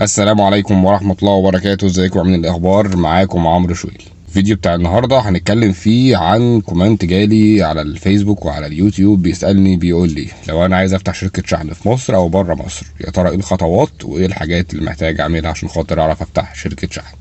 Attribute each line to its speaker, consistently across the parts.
Speaker 1: السلام عليكم ورحمة الله وبركاته. ازيكم عاملين الاخبار؟ معاكم عمرو شويل. الفيديو بتاع النهارده هنتكلم فيه عن comment جالي على الفيسبوك وعلى اليوتيوب، بيسألني بيقول لي لو انا عايز افتح شركة شحن في مصر او بره مصر، يا ترى ايه الخطوات وايه الحاجات اللي محتاج اعملها عشان خاطر اعرف افتح شركة شحن.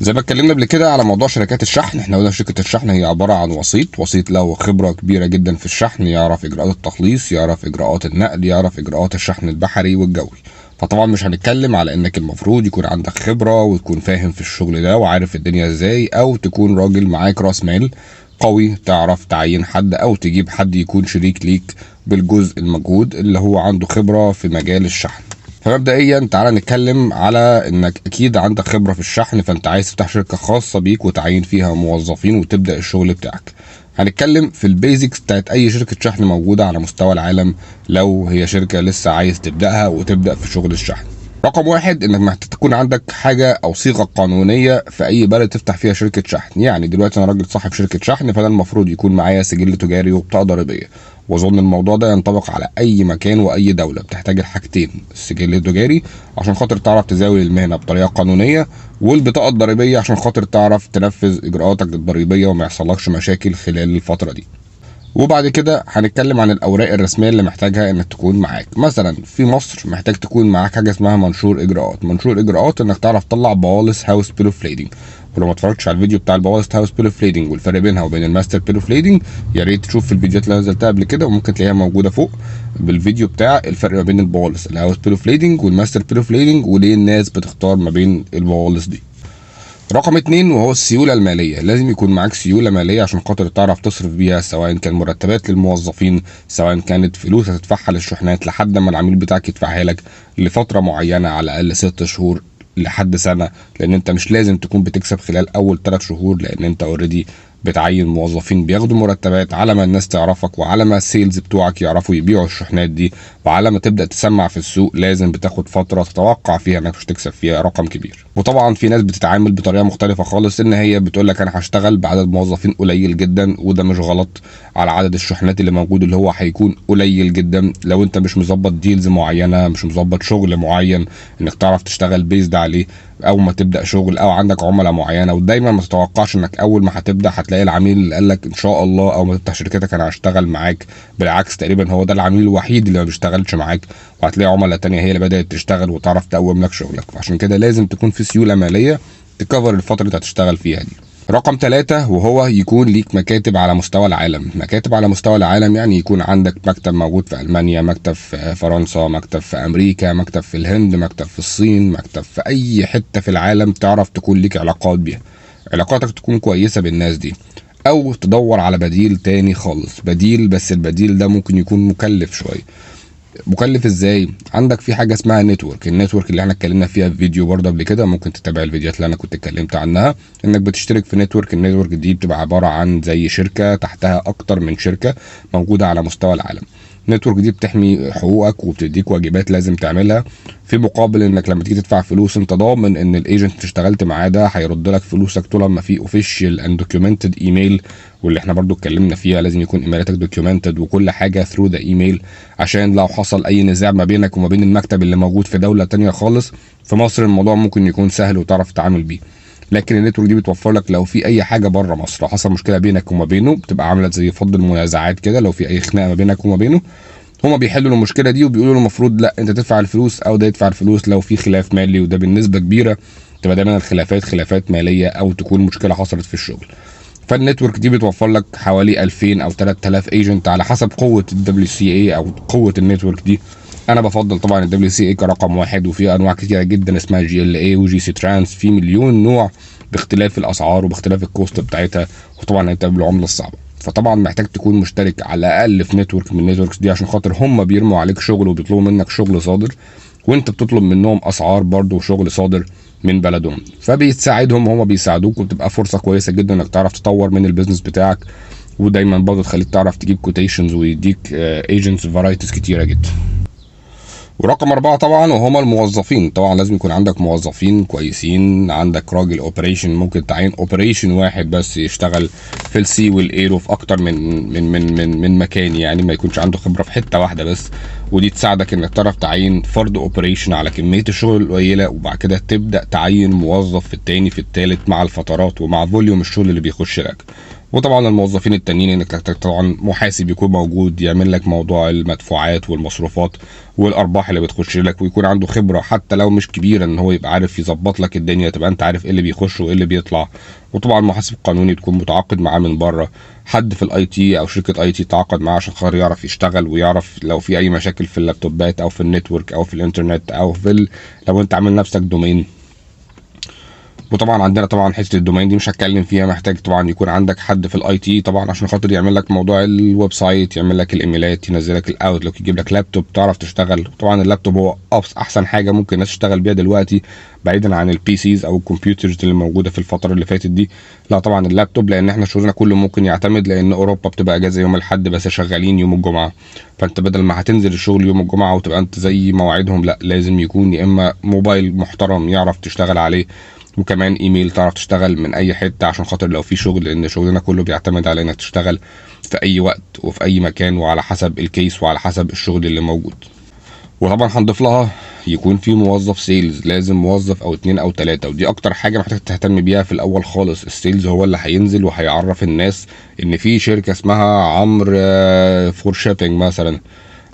Speaker 1: زي ما اتكلمنا قبل كده على موضوع شركات الشحن، احنا قلنا شركة الشحن هي عبارة عن وسيط، وسيط له خبرة كبيرة جدا في الشحن، يعرف اجراءات التخليص، يعرف اجراءات النقل، يعرف اجراءات الشحن البحري والجوي. فطبعا مش هنتكلم على انك المفروض يكون عندك خبرة وتكون فاهم في الشغل ده وعارف الدنيا ازاي، او تكون راجل معاك راس مال قوي تعرف تعين حد او تجيب حد يكون شريك ليك بالجزء المجهود اللي هو عنده خبرة في مجال الشحن. فمبدئيا تعالى نتكلم على انك اكيد عندك خبرة في الشحن، فانت عايز تفتح شركة خاصة بيك وتعين فيها موظفين وتبدأ الشغل بتاعك. هنتكلم في ال basics بتاعت اي شركة شحن موجودة على مستوى العالم لو هي شركة لسه عايز تبدأها وتبدأ في شغل الشحن. رقم واحد، انك محتاج تكون عندك حاجة او صيغة قانونية في اي بلد تفتح فيها شركة شحن. يعني دلوقتي انا راجل صاحب شركة شحن، فانا المفروض يكون معايا سجل تجاري وبطاقة ضريبية، واظن الموضوع ده ينطبق على اي مكان واي دولة. بتحتاج الحاجتين، السجل التجاري عشان خاطر تعرف تزاول المهنة بطريقة قانونية، والبطاقة الضريبية عشان خاطر تعرف تنفذ اجراءاتك الضريبية وما يحصلكش مشاكل خلال الفترة دي. وبعد كده هنتكلم عن الاوراق الرسمية اللي محتاجها انك تكون معاك. مثلا في مصر محتاج تكون معاك حاجة اسمها منشور اجراءات. منشور اجراءات انك تعرف تطلع بوالص house bill of lading، ولو ما اتفرجتش على الفيديو بتاع البوالص house bill of lading والفرق بينها وبين ال master bill of lading، يا ريت تشوف في الفيديوهات اللي انا نزلتها قبل كده، وممكن تلاقيها موجودة فوق بالفيديو بتاع الفرق ما بين البوالص ال house bill of lading وال master bill of lading وليه الناس بتختار ما بين البوالص دي. رقم 2 وهو السيولة المالية. لازم يكون معاك سيولة مالية عشان خاطر تعرف تصرف بيها، سواء كان مرتبات للموظفين، سواء كانت فلوس هتدفعها للشحنات لحد ما العميل بتاعك يدفعها لك لفترة معينة، على الأقل 6 شهور لحد سنة، لأن أنت مش لازم تكون بتكسب خلال أول 3 شهور، لأن أنت already بتعين موظفين بياخدوا مرتبات على ما الناس تعرفك وعلى ما ال sales بتوعك يعرفوا يبيعوا الشحنات دي، وعلى ما تبدأ تسمع في السوق لازم بتاخد فترة تتوقع فيها انك مش تكسب فيها رقم كبير. وطبعا في ناس بتتعامل بطريقة مختلفة خالص، ان هي بتقول لك انا هشتغل بعدد موظفين قليل جدا، وده مش غلط على عدد الشحنات اللي موجود اللي هو هيكون قليل جدا لو انت مش مظبط deals معينة، مش مظبط شغل معين انك تعرف تشتغل based عليه او ما تبدا شغل، او عندك عملاء معينة. ودايما ما تتوقعش انك اول ما هتبدا هتلاقي العميل اللي قال لك ان شاء الله او ما تفتح شركتك انا هشتغل معاك، بالعكس تقريبا هو ده العميل الوحيد اللي ما بيشتغلش معاك، وهتلاقي عملاء تانية هي اللي بدات تشتغل وتعرف تقوم لك شغلك. فعشان كده لازم تكون في سيولة ماليه ت cover الفترة اللي هتشتغل فيها دي. رقم 3 وهو يكون ليك مكاتب على مستوى العالم. مكاتب على مستوى العالم يعني يكون عندك مكتب موجود في ألمانيا، مكتب في فرنسا، مكتب في أمريكا، مكتب في الهند، مكتب في الصين، مكتب في أي حتة في العالم تعرف تكون ليك علاقات بيها، علاقاتك تكون كويسة بالناس دي، أو تدور على بديل تاني خالص، بديل بس البديل ده ممكن يكون مكلف شوية. مكلف ازاي؟ عندك في حاجة اسمها network، ال network اللي احنا اتكلمنا فيها في فيديو برضه قبل كده، ممكن تتابع الفيديوهات اللي انا كنت اتكلمت عنها، انك بتشترك في network. ال network دي بتبقى عبارة عن زي شركة تحتها اكتر من شركة موجودة على مستوى العالم. ال network دي بتحمي حقوقك وبتديك واجبات لازم تعملها، في مقابل انك لما تيجي تدفع فلوس انت ضامن ان ال agent اللي اشتغلت معاه ده هيرد لك فلوسك طول ما في official and documented email، واللي احنا برضو اتكلمنا فيها لازم يكون ايميلاتك documented وكل حاجة through the email، عشان لو حصل اي نزاع ما بينك وما بين المكتب اللي موجود في دولة تانية خالص. في مصر الموضوع ممكن يكون سهل وتعرف تتعامل بيه، لكن ال network دي بتوفر لك لو في اي حاجة بره مصر، لو حصل مشكلة بينك وما بينه بتبقى عامله زي فض المنازعات كده، لو في اي خناقه ما بينك وما بينه هما بيحلوا المشكلة دي وبيقولوا المفروض لا انت تدفع الفلوس او ده يدفع الفلوس لو في خلاف مالي، وده بالنسبة كبيرة تبقى دايما الخلافات خلافات ماليه او تكون مشكلة حصلت في الشغل. فال network دي بتوفر لك حوالي 2000 او 3000 agent على حسب قوة ال WCA او قوة ال network دي. انا بفضل طبعا ال WCA كرقم واحد، وفي انواع كتيرة جدا اسمها GLA و JC Trans، في مليون نوع باختلاف الاسعار وباختلاف ال cost بتاعتها، وطبعا انت بالعملة الصعبة. فطبعا محتاج تكون مشترك على الاقل في network من ال networks دي عشان خاطر هم بيرموا عليك شغل وبيطلبوا منك شغل صادر، وانت بتطلب منهم اسعار برضو وشغل صادر من بلدهم، فبيتساعدهم وهم بيساعدوك، وبتبقى فرصة كويسة جدا انك تعرف تطور من ال business بتاعك، ودايما برضو تخليك تعرف تجيب quotations ويديك agents varieties كتيرة جدا. ورقم 4 طبعا وهما الموظفين. طبعا لازم يكون عندك موظفين كويسين، عندك راجل operation، ممكن تعين operation واحد بس يشتغل في ال sea وال air وفي اكتر من من من من من مكان، يعني ما يكونش عنده خبره في حتة واحدة بس، ودي تساعدك انك تعرف تعين فرد operation على كمية الشغل القليلة، وبعد كده تبدا تعين موظف في التاني في التالت مع الفترات ومع volume الشغل اللي بيخش لك. وطبعا الموظفين التانيين انك تحتاج طبعا محاسب يكون موجود يعمل لك موضوع المدفوعات والمصروفات والارباح اللي بتخش لك، ويكون عنده خبره حتى لو مش كبيرة ان هو يبقى عارف يظبط لك الدنيا، تبقى انت عارف ايه اللي بيخش وايه اللي بيطلع. وطبعا محاسب قانوني تكون متعاقد معاه من بره، حد في ال IT او شركة IT تعاقد معاه عشان خاطر يعرف يشتغل ويعرف لو في اي مشاكل في اللابتوبات او في ال network او في الانترنت او في لو انت عامل نفسك domain. وطبعا عندنا طبعا حتة ال domain دي مش هتكلم فيها، محتاج طبعا يكون عندك حد في ال IT طبعا عشان خاطر يعمل لك موضوع ال website، يعمل لك الايميلات، ينزل لك ال Outlook، يجيب لك لابتوب تعرف تشتغل. طبعا اللابتوب هو احسن حاجة ممكن الناس تشتغل بيها دلوقتي بعيدا عن ال PCs او ال computers اللي موجودة في الفترة اللي فاتت دي. لا طبعا اللابتوب، لان احنا شغلنا كله ممكن يعتمد، لان اوروبا بتبقى اجازه يوم الاحد بس شغالين يوم الجمعة، فانت بدل ما هتنزل الشغل يوم الجمعة وتبقى انت زي مواعيدهم، لا لازم يكون يا اما موبايل محترم يعرف تشتغل عليه، وكمان ايميل تعرف تشتغل من اي حتة عشان خاطر لو في شغل، لان شغلنا كله بيعتمد على انك تشتغل في اي وقت وفي اي مكان وعلى حسب ال case وعلى حسب الشغل اللي موجود. وطبعا هنضيف لها يكون في موظف sales، لازم موظف او 2 او 3، ودي اكتر حاجة محتاج تهتم بيها في الاول خالص. ال sales هو اللي هينزل وهيعرف الناس ان في شركة اسمها عمرو for shipping مثلا،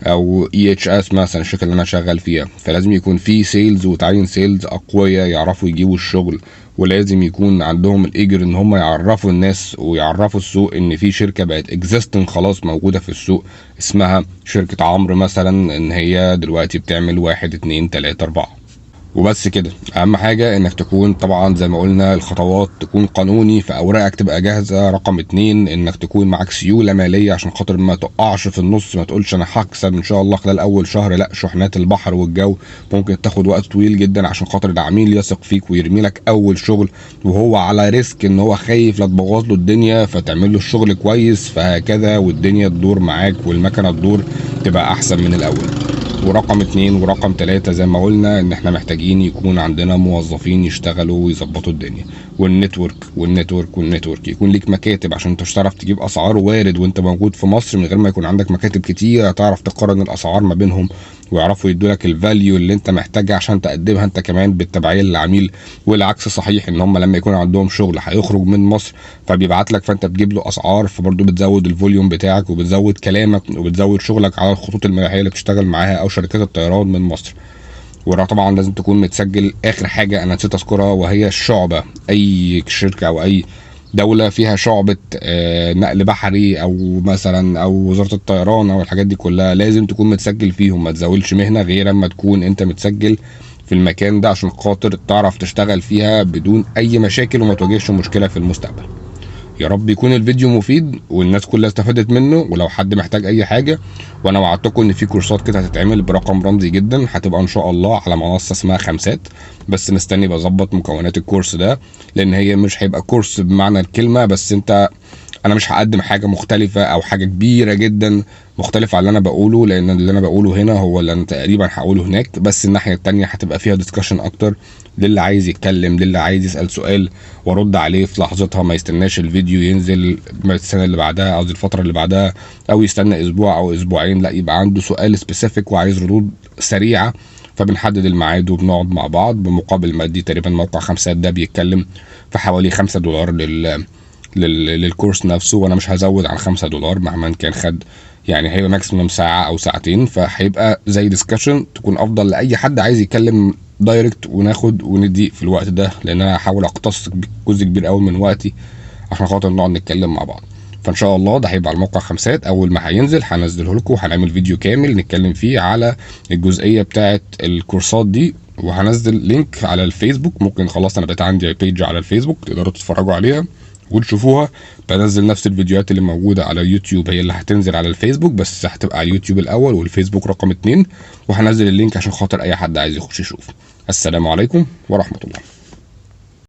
Speaker 1: او EHS مثلا الشركة اللي انا شغال فيها، فلازم يكون في sales وتعين sales اقوياء يعرفوا يجيبوا الشغل، ولازم يكون عندهم ال eager ان هم يعرفوا الناس ويعرفوا السوق ان في شركة بقت existing خلاص موجودة في السوق اسمها شركة عمرو مثلا، ان هي دلوقتي بتعمل 1 2 3 4 وبس كده. اهم حاجة انك تكون طبعا زي ما قلنا الخطوات تكون قانوني، فاوراقك تبقى جاهزة. رقم 2 انك تكون معاك سيولة ماليه عشان خاطر ما تقعش في النص، ما تقولش انا هكسب ان شاء الله خلال اول شهر، لا شحنات البحر والجو ممكن تاخد وقت طويل جدا عشان خاطر العميل يثق فيك ويرمي لك اول شغل وهو على risk ان هو خايف لا تبوظ له الدنيا، فتعمل له الشغل كويس، فهكذا والدنيا تدور معاك والمكنه تدور تبقى احسن من الاول. ورقم 2 ورقم 3 زي ما قلنا ان احنا محتاجين يكون عندنا موظفين يشتغلوا ويظبطوا الدنيا، وال network وال network وال network، يكون ليك مكاتب عشان تعرف تجيب اسعار وارد وانت موجود في مصر من غير ما يكون عندك مكاتب كتيرة تعرف تقارن الاسعار ما بينهم ويعرفوا يدوا لك ال value اللي انت محتاجها عشان تقدمها انت كمان بالتبعيه للعميل. والعكس صحيح، ان هم لما يكون عندهم شغل هيخرج من مصر فبيبعت لك، فانت بتجيب له اسعار، فبرضه بتزود ال volume بتاعك وبتزود كلامك وبتزود شغلك على الخطوط الملاحيه اللي بتشتغل معاها او شركات الطيران من مصر. وطبعا لازم تكون متسجل. اخر حاجة انا نسيت اذكرها وهي الشعبة، اي شركة او اي دولة فيها شعبة نقل بحري او مثلا او وزارة الطيران او الحاجات دي كلها لازم تكون متسجل فيهم، ما تزاولش مهنة غير اما تكون انت متسجل في المكان ده عشان خاطر تعرف تشتغل فيها بدون اي مشاكل وما تواجهش مشكلة في المستقبل. يا رب يكون الفيديو مفيد والناس كلها استفادت منه، ولو حد محتاج اي حاجة، وانا وعدتكم ان في كورسات كده هتتعمل برقم رمزي جدا، هتبقى ان شاء الله على منصة اسمها خمسات، بس مستني بظبط مكونات الكورس ده، لان هي مش هيبقى كورس بمعنى الكلمة، بس انا مش هقدم حاجة مختلفة او حاجة كبيرة جدا مختلفة عن اللي انا بقوله، لان اللي انا بقوله هنا هو اللي انا تقريبا هقوله هناك، بس الناحية التانية هتبقى فيها discussion اكتر للي عايز يتكلم، للي عايز يسال سؤال وارد عليه في لحظتها، ما يستناش الفيديو ينزل السنة اللي بعدها، قصدي الفترة اللي بعدها، او يستنى اسبوع او اسبوعين، لا يبقى عنده سؤال specific وعايز ردود سريعة، فبنحدد الميعاد وبنقعد مع بعض بمقابل مادي. تقريبا موقع خمسات ده بيتكلم في حوالي $5 للكورس نفسه، وانا مش هزود عن $5 مهما كان خد، يعني هيبقى maximum ساعة او ساعتين، فهيبقى زي discussion تكون افضل لاي حد عايز يتكلم direct وناخد وندي في الوقت ده، لان انا هحاول اقتص جزء كبير قوي من وقتي عشان خاطر نقعد نتكلم مع بعض. فان شاء الله ده هيبقى على الموقع خمسات، اول ما هينزل هنزله لكم، وهنعمل فيديو كامل نتكلم فيه على الجزئية بتاعه الكورسات دي، وهنزل link على الفيسبوك، ممكن خلاص انا بقيت عندي page على الفيسبوك تقدروا تتفرجوا عليها وتشوفوها. بنزل نفس الفيديوهات اللي موجودة على يوتيوب هي اللي هتنزل على الفيسبوك، بس هتبقى على اليوتيوب الاول والفيسبوك رقم 2، وهنزل ال link عشان خاطر اي حد عايز يخش يشوف. السلام عليكم ورحمة الله.